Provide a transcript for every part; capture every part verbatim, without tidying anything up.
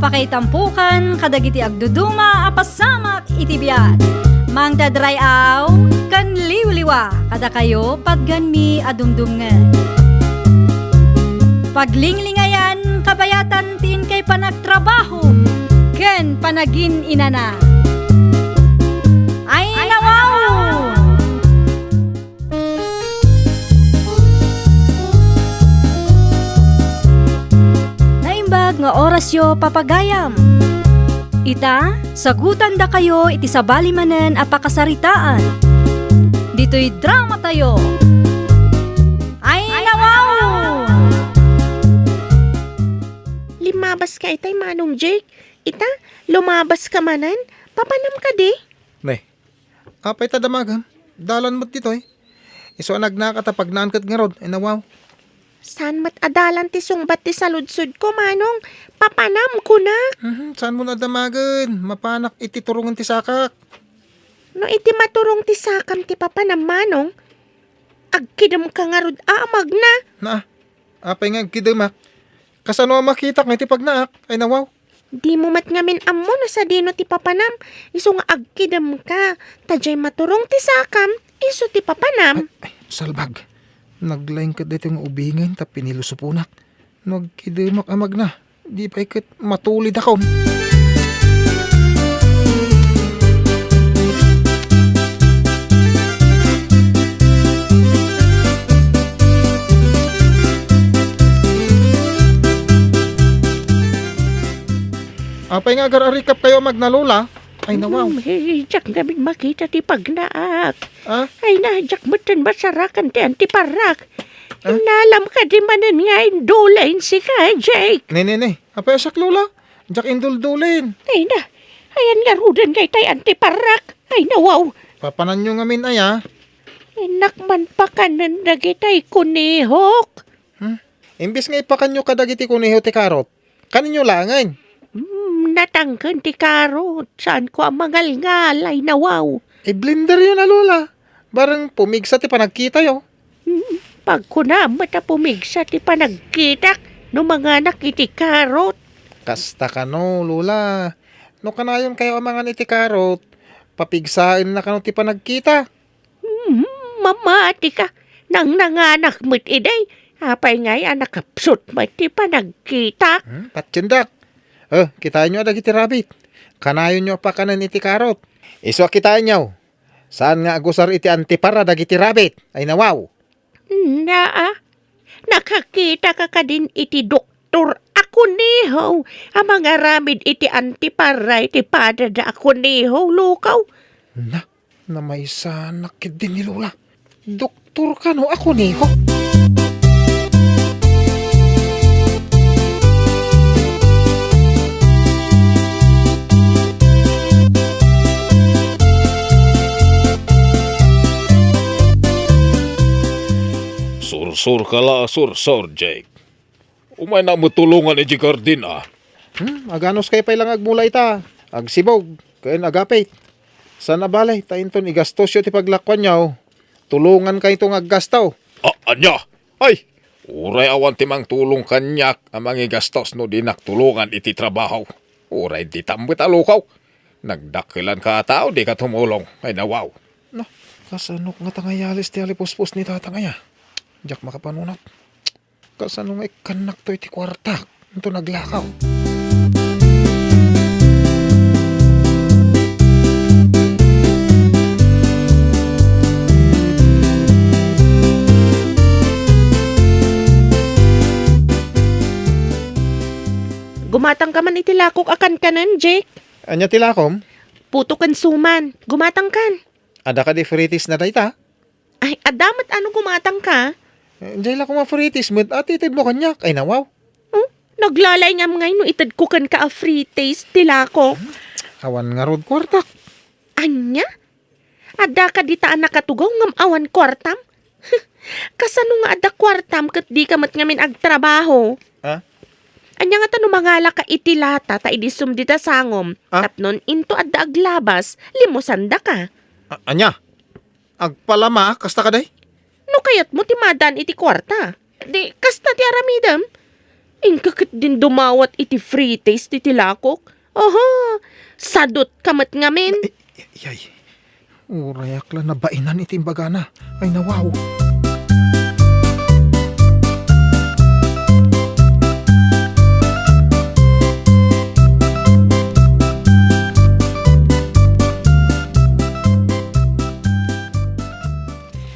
Pakaitampokan kadagiti agduduma a pasamak iti biag. Mangted ray-aw ken liwliwa kadakayo patganmi a dumdumngeg. Paglinglingayan kabayatan ti inkay panagtrabaho ken panagin-inana. Ay, nawaw! Naimbag nga orasyo, papagayam. Ita, sagutandakayo iti sabali manen a pakasaritaan. Ditoy dramatayo. Ay, nawaw! Limabaska itay, Manong Jake. Ita, lumabaska manen. Papanam kadi? Ne, apay ta damagem? Dalan met ditoy. Isu a nagnaak a ta pagnaan ket ngarud, ay nawaw. Saan met a dalan ti sungbat ti saludsodko, Manong? Papanam, kunak. Mhm, saanmo a damagen? Mapanak iti turongen ti sakak. No iti maturong ti sakam ti papanam, Manong, agkidemka ngarud a amagna. Naa, apay nga agkidemak? Kasano a makitak nga iti pagnaak, ay nawaw? Dimo met ngamin ammo no sadino ti papanam, isu nga agkidemka. Ta diay maturong ti sakam, isu ti papanam. Ay, ay, salbag. Naglaing ket daytoy nga ubingen tapno inilusuponak. No agkidemak a magna, di pay ket matulidakon. Apay nga agar-arikapkayo a magna, Lola? Ay, nawaw. Hmm, eh, diak ngamin makita ti pagnaak. Ah? Ay na, diak metten masarakan ti antiparak. Ah? Nalam kadi manen nga indulain sika, Jake. Ne, ne, ne. Apay a siak, Lola? Diak induldulin. Ay na, ayan ngaruden nga itay antiparak. Ay, nawaw. Papananyo ngamin aya? Innak man pakanen dagitay kunihok. Hmm? Imbes nga ipakanyo kadagiti kuneho ti karot, kaninyo laengen. Hmm, natangken ti karot. Saanko a mangalngal, ay nawaw. I-blenderyo na, Lola. Bareng pumigsa ti panagkitayo. Hmm, pagkunam met a pumigsa ti panagkitak no manganak iti karot. Kasta kano, Lola. No kanayonkayo a mangan iti karot, papigsaenna kano ti panagkita. Hmm, mamatika. Nangnanganak met idi. Apay ngay a nakapsut met ti panagkitak? Hmm, patiendak. Eh, kitaenyo a dagiti rabbit. Kanayonyo a pakanen iti karot. Isu a kitaenyo. Saan nga agusar iti antipara dagiti rabbit? Ay nawaw. Naa, nakakitaka kadin iti doktor a kuneho a mangaramid iti antipara iti padada a kuneho, lukaw? Na, namaysanak ketdi ni Lola. Doktor kano a kuneho? Sursurka la, sursur, Jake. Umaynak met tulongan idiay gardin, a. Hmm, aganuskay pay la nga agmula ita. Agsibug, ken agapit. Saan a bale, ta inton igastosyo ti paglakuanyo, tulongankayto nga aggasto. A, ania? Ay! Uray awan ti mangtulong kaniak a mangigastos no dinak tulongan iti trabaho. Uray ditam met a lukaw. Nagdakkelanka a tao, dika tumulong. Ay, nawaw. No, kasano nga ta nga ayalis ti alipuspos ni Tatang aya? Diak makapanunot. Kasano nga ikkannakto iti kuartak? Inton naglakaw. Gumatangka man iti lakok a kankanen, Jake. Ania ti lakom? Puto ken suman. Gumatangkan. Adda kadi fritis na dayta? Ay, adda met a no gumatangka. Eh, diay la koma fritis met, a ti itedmo kaniak. Ay, nawaw. Hmm? Naglalay ngam ngay no itedko kenka a fritis ti lako. Awan ngarud kuartak. Ania? Adda kadi ta a nakatugaw ngem awan kuartam? Kasano nga adda kuartam ket dika met ngamin agtrabaho? Ah? Ania ngata no mangalaka iti lata ta idi sumdita sangom, Ah? tapnon into adda aglabas, limusandaka? A-, ania? Agpalama, kasta kadi? No kayatmo ti madan iti kuarta, di kasta ti aramidem. Inka ketdin dumawat iti free taste iti lakok. Aha, sadutka met ngamin. Ay, ay, ay. Urayak la nabainan iti imbagana. Ay, nawaw.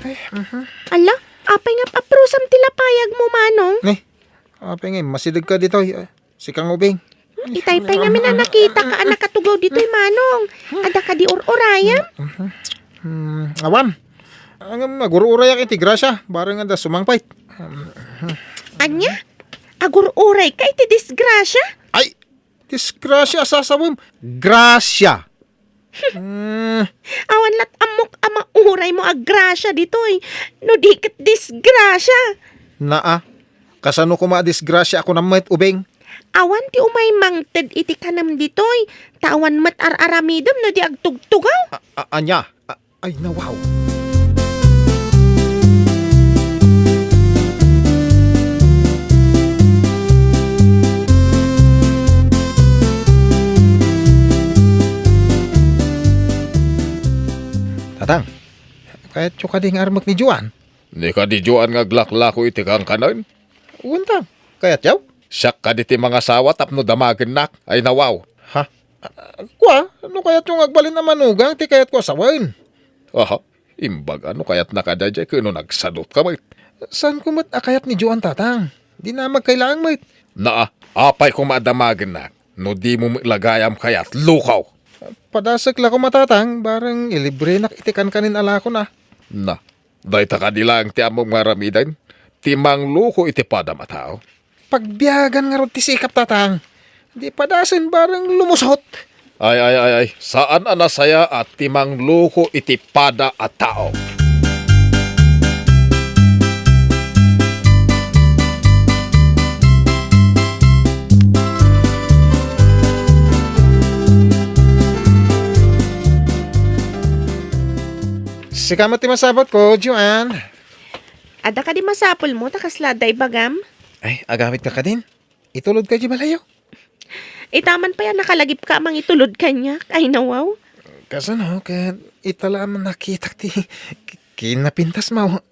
Ay, mhm. Ala, apay nga aprusam ti lapayag mo, Manong? Ne, apay nga, masideg ka ditoy. Sikang ubing. Itay pay ngamin a nakitaka a nakatugaw ditoy, Manong. Adda kadi ur-urayam? Hmm, awan. Ngem agur-urayak iti grasya, bareng adda sumangpet. Ania? Agur-urayka iti disgrasya? Ay, disgrasya a sasawem. Grasya. Hmm. Awan lat ammok a mauraymo a grasya ditoy, no di ket disgrasya. Naa, kasano koma a disgrasya a kunam met, ubing? Awan ti umay mangted iti kanem ditoy, ta awan met ar-aramidem no di agtugtugaw. A-, a-, ania? A-, ay, nawaw. Tatang, kayatyo kadi nga armek ni Joan? Ni kadi Joan nga aglaklako iti kankanen? Wen, Tang. Kayatyo? Siak kadi ti mangasawa tapno damagennak. Ay, nawaw. Ha? Ah, kua, no kayatyo nga agbalin a manugang ti kayatko a sawen. Aha, imbag a no kayatna kadi a diay ket no nagsadutka met. Saanko met a kayat ni Joan, Tatang. Dinamagkay laeng met. Naa, apay koma a damagennak no dimo met la gayam kayat, lukaw? Padasek la koma, Tatang, bareng ilibrenak iti kankanen a lakona. Na, dayta kadi laeng ti ammom nga aramiden, ti mangluko iti padam a tao? Pagbiagan ngarud ti sikap, Tatang. Di padasen bareng lumusot. Ay, ay, ay, ay. Saan a nasaya a ti mangluko iti pada a tao. Sika met ti masapulko, Joan. Adda kadi masapulmo ta kasla adda ibagam? Ay, agawidka kadin? Itulodka idiay balayyo? Ita man pay a nakalagipka a mangitulod kaniak. Ay, nawaw. Kasano ket ita la a nakitak ti ki-, kinapintasmo,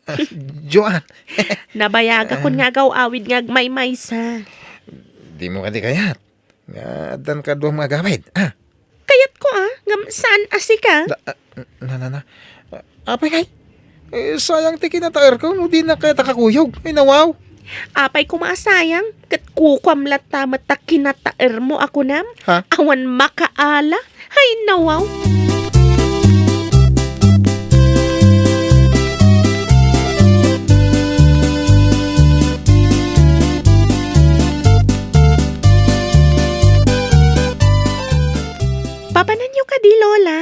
Joan? Nabayagakon nga agaw-awid nga agmaymaysa. Dimo kadi kayat nga addan kaduam nga agawid, a? Kayatko a, ngem saan a sika? Na, a, na, na, na. Apay ngay? Eh, sayang ti kinataerko no dinak kayat a kakuyog. Ay, nawaw. Apay koma a sayang, ket kukuam latta met ta kinataermo a kunam? Ha? Awan makaala. Ay, nawaw. Papananyo kadi, Lola?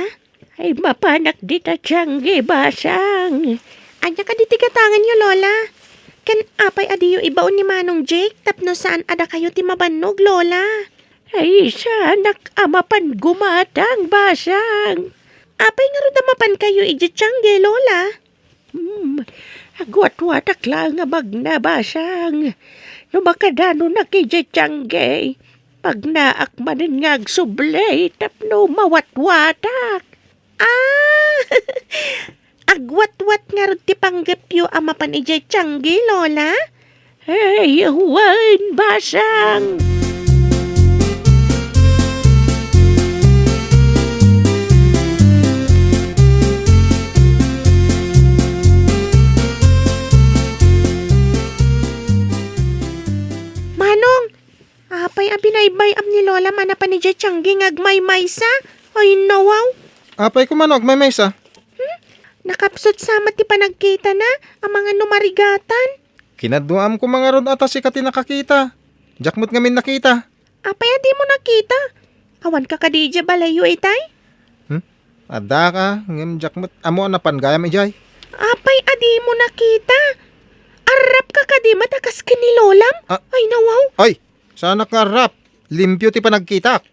Ay, mapanak dita tiangge, basang. Ania kadi ti gatanganyo, Lola? Ken apay a diyo ibaon ni Manong Jake tapno saan a dakayo ti mabannog, Lola? Ay, saanak a mapan gumatang, basang. Apay ngarud a mapankayo idiay tiangge, Lola? Hmm, agwatwatak laeng a magna, basang. No makadanonak idiay tiangge, magnaak manen nga agsubli tapno mawatwatak. Ah! Agwatwat ngarud ti panggepyo a mapan idiay tiangge, Lola? Ay, wen, basang. Manong, apay a binaybay-am ni Lola manapan idiay tiangge nga agmaymaysa? Ay, nawaw. Apay koma no agmaymaysa? Hmm? Nakapsut sa met ti panagkitana, amangan no marigatan. Kinaduaam koma ngarud a ta sika ti nakakita. Diak met ngamin nakita. Apay a dimo nakita? Awanka kadi idiay balayyo itay? Hmm? Addaka, ngem diak met ammo a napan gayam idiay. Apay a dimo nakita? Arrapka kadi met a kas ken ni Lolam? Ah. Ay, nawaw. Ay, saanak nga arrap. Limpio ti panagkitak.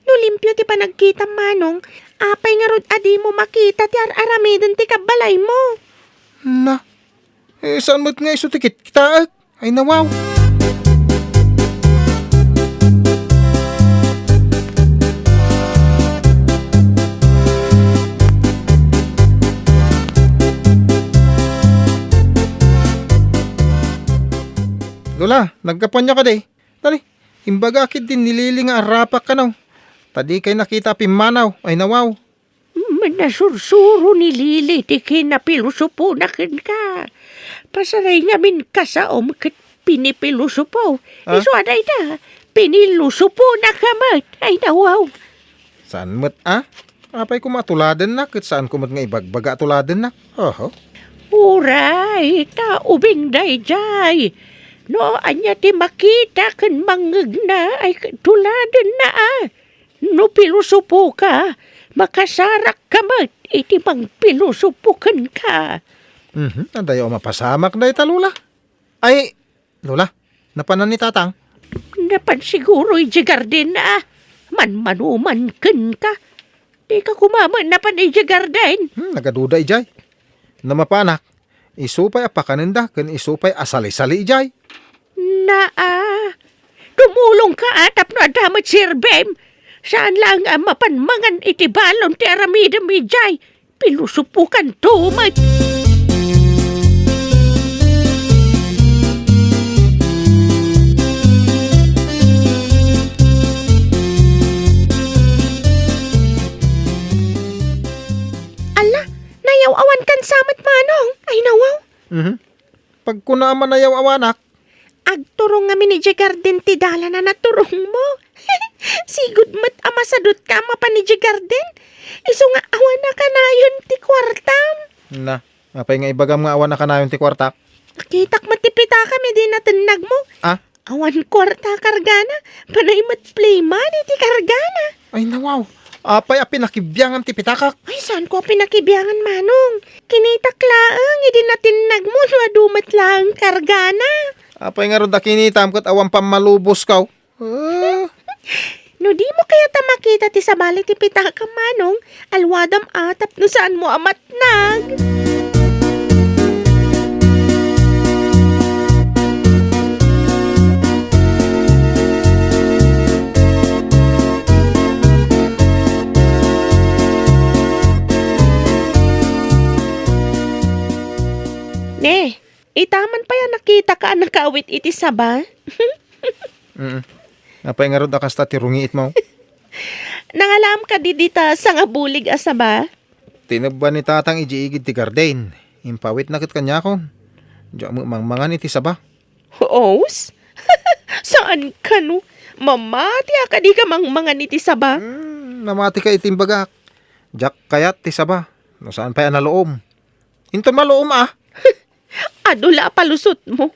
No limpio ti panagkitam, Manong, apay ngarud a dimo makita ti ar-aramiden ti kabbalaymo? Na, eh, saan met nga isu ti kitkitaek? Ay, nawaw. Lola, naggapuanyo kadi? Dali, imbaga ketdin ni Lili nga arapak kano. Ta dikay nakita a pimmanaw, ay nawaw. Manasursuro ni Lili ti kinapilosopona kenka. Pasaray ngamin kasaom ket pinipilosopo. Ah? Isu a dayta, pinilosoponaka met. Ay, nawaw. Saan met a? Apay koma a tuladennak ket saanko met nga ibagbaga a tuladennak? Oho. Uray, ta ubing daydiay. No ania ti makita ken mangngegna, ay, tuladenna a. No pilosopoka, makasarakka met iti mangpilosopo kenka. Mhm, adayo a mapasamak dayta, Lola. Ay, Lola, napanan ni Tatang? Napan siguro idiay garden a. Manmanuman kenka. Dika koma met napan idiay garden. Hmm, nagaduda idiay. No mapanak, isu pay a pakanenda ken isu pay a salisali idiay. Naa, tumulongka a tapno adda met serbim. Saan laeng a mapan mangan iti balon ti aramidem idiay. Pilosopokanto met. Ala, nayaw-awankan sa met, Manong. Ay, nawaw. Mhm. Pagkuna a manayaw-awanak. Agturong ngamin idiay garden ti dalan a naturongmo. Sigud met a masadutka a mapan idiay garden. Isu nga awan a kanayon ti kuartam. Na, apay nga ibagam nga awan a kanayon ti kuartak? Nakitak met ti pitakam idi natennagmo. Ah? Awan kuarta kargana. Panay met play money ti kargana. Ay, nawaw. Apay a pinakibiangan ti pitakak? Ay, saanko a pinakibiangan, Manong. Kinitak laeng idi natennagmo no adu met laeng kargana. Apay ngarud a kinitam ket awan pammaluboskaw? Ah. No dimo kayat a makita ti sabali ti pitakam, Manong, alwadam a tapno saanmo a matnag. Ne, itaman pay a nakitaka a nakaawit iti saba? Mm. Apay ngarud a kasta ti rungiitmo? Nangalaam kadi dita sangabulig a saba? Tinebba ni Tatang idiay igid ti garden. Impawitna ket kaniakon. Diak met mangmangan iti saba. Hoos? Saan kano? Mamati a kadika mangmangan iti saba? Hmm, namatika iti imbagak. Diak kayat ti saba. No saan pay a naluom. Inton maluom a. Adu la a palusotmo.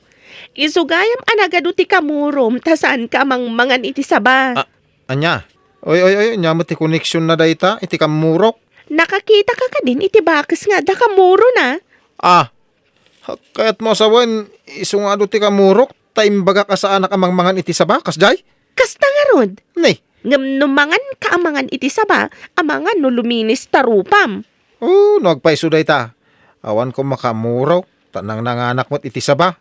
Isu gayam a nagadu ti kamurom ta saanka a mangmangan iti saba. Ah, ania? Oy, oy, oy, ania met ti koneksionna dayta iti kammurok? Nakakitaka kadin iti bakes nga adda kammurona? Ah, kayatmo a sawen, isu nga adu ti kammurok, ta imbagak a saanak a mangmangan iti saba, kasdiay? Kasta ngarud. Ni? Ngem no manganka a mangan iti saba, amangan no luminis ta rupam. Oh, no agpayso dayta. Awan koma kammurok, ta nangnanganak met iti saba.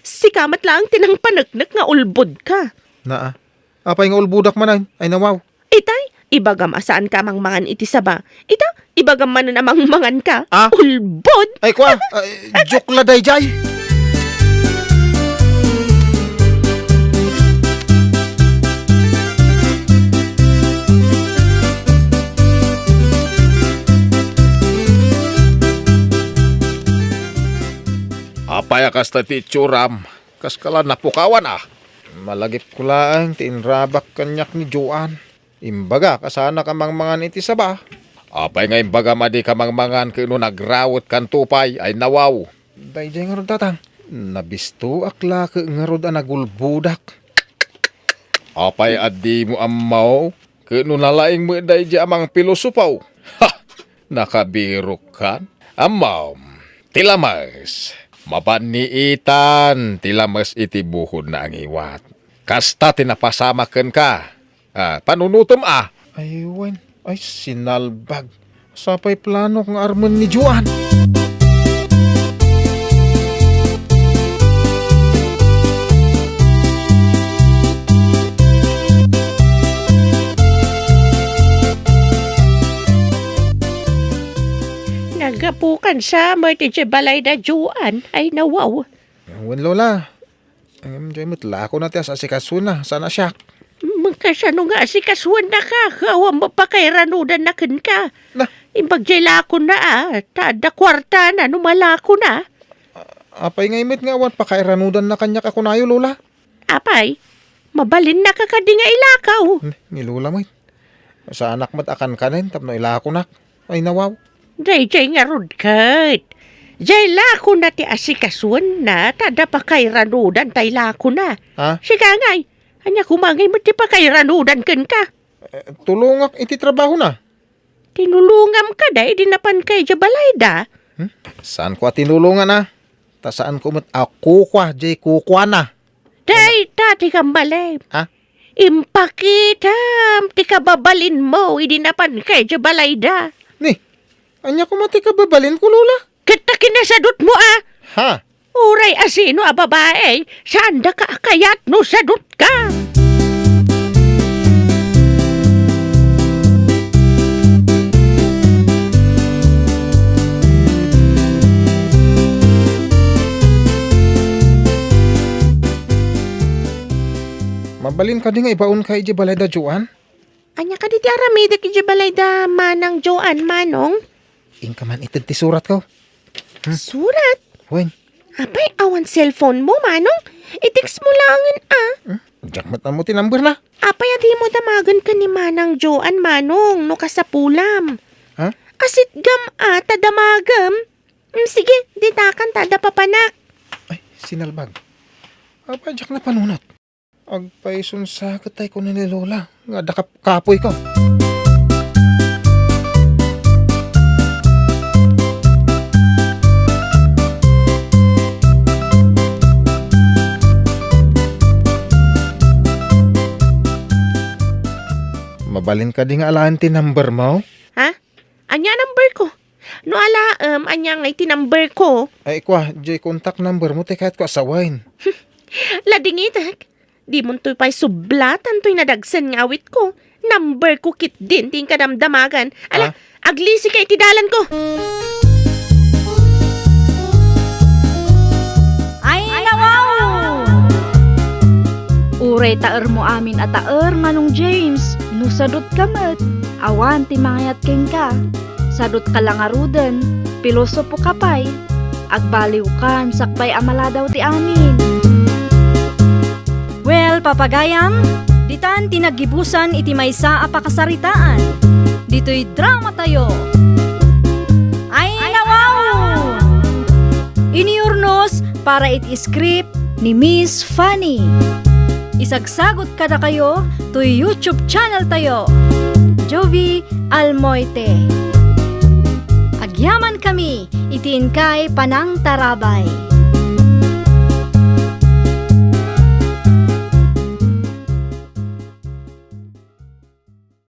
Sika met laeng ti nangpaneknek nga ulbodka. Naa. Apay nga ulbodak manen? Ay, nawaw. Itay, ibagam a saanka a mangmangan iti saba. Ita, ibagam manen a mangmanganka. Ah? Ulbod! Ay, kua, ay, joke la dayjay. Apay a kasta ti itsuram? Kaskala napukawan a. Malagipko laeng ti inrabak kaniak ni Joan. Imbagak a saanak a mangmangan iti saba. Apay nga imbagam a dika mangmangan ket no nagrawetkanto pay ay nawaw? Dayjay ngarud, Tatang. Nabistoak la ket ngarud a nagulbodak. Apay a dimo ammo ket no nalaing met dayjay a mangpilosopo? Ha! Nakabirokkan? Ammom, ti lames. Mapanniitan ti lames iti bukodna a ngiwat. Kasta ti napasamak kenka. Ah, panunutem a. Ay, wen. Ay, sinalbag. Sapay planok nga armen ni Joan. Naggapukan sa met iti balay da Joan. Ay, nawaw. Wen, Lola. Ngem, jay met lakona ti as-asikasuenna, saan a siak. Kasano nga asikasuennaka? Awan mapakairanudanna kenka. Na. Imbag jay lakona, a, ta adda kuartana no malakona. A-, apay ngay met nga awan pakairanudanna kaniak a kunayo, Lola? Apay, mabalinnaka kadi nga ilakaw? Ni, ni Lola met. Saanak met a kankanen tapno ilakonak. Ay, nawaw. Dayjay ngarud ket. Jay lakona ti asikasuenna ta adda pakairanudan ta ilakona. Ha? Sika ngay, ania koma ngay met ti pakairanudan kenka? Eh, tulongak iti trabahona. Tinulongam kada idi napanka idiay balayda? Hmm? Saanko a tinulongan, a? Ta saanko met a kukua jay kukuana. Dayta ti kammalem. Ha? Impakitam ti kababalinmo idi napanka idiay balayda. Ni, ania koma ti kababalinko, Lola? Ket ta kinasadutmo, a? Ha? Uray asino a babae, saandaka a kayat no sadutka. Mabalin kadi nga ibaonka idiay balayda Joan? Ania kadi ti aramidek idiay balayda Manang Joan, Manong? Inka man ited ti suratko. Hmm? Surat? Wen. Apay, awan cellphone mo, Manong? I-text mo laengen, a. Hmm? Diak met ammo ti number na. Apay a dimo damagen ken ni Manang Joan, Manong, no kasapulam? Ha? Asitgam a ta damagem. Mm, sige, ditakan ta adda papanak. Ay, sinalbag. Apay, diak napanunot. Agpaysunsa ket tay kuno ni Lola nga adda kap-, kapoyko. Mabalin kadi nga alaen ti number mo? Ha? Ania number ko? No alaem, ania ngay ti number ko? Ay, kua, jay contact number mo ti kayatko a sawen. Ladingitek. Dimontoy pay sublatan toy nadagsen nga awitko. Number ko ketdin ti inka damdamagan. Ala, ah? Aglisika iti dalan ko. Ay, nawaw! Uray taermo amin a taer, Manong James, no sadutka met, awan ti mangayat kenka. Sadutka la ngaruden, pilosopoka pay. Agbaliwkan sakbay a maladaw ti amin. Well, papagayam, ditan ti naggibusan iti maysa a pakasaritaan. Ditoy dramatayo. Ay, nawaw! Iniurnos para iti script ni Miss Fanny. Isagsagut kadakayo toy YouTube channel tayo, Jovie Almoite. Agyaman kami iti inkay panangtarabay.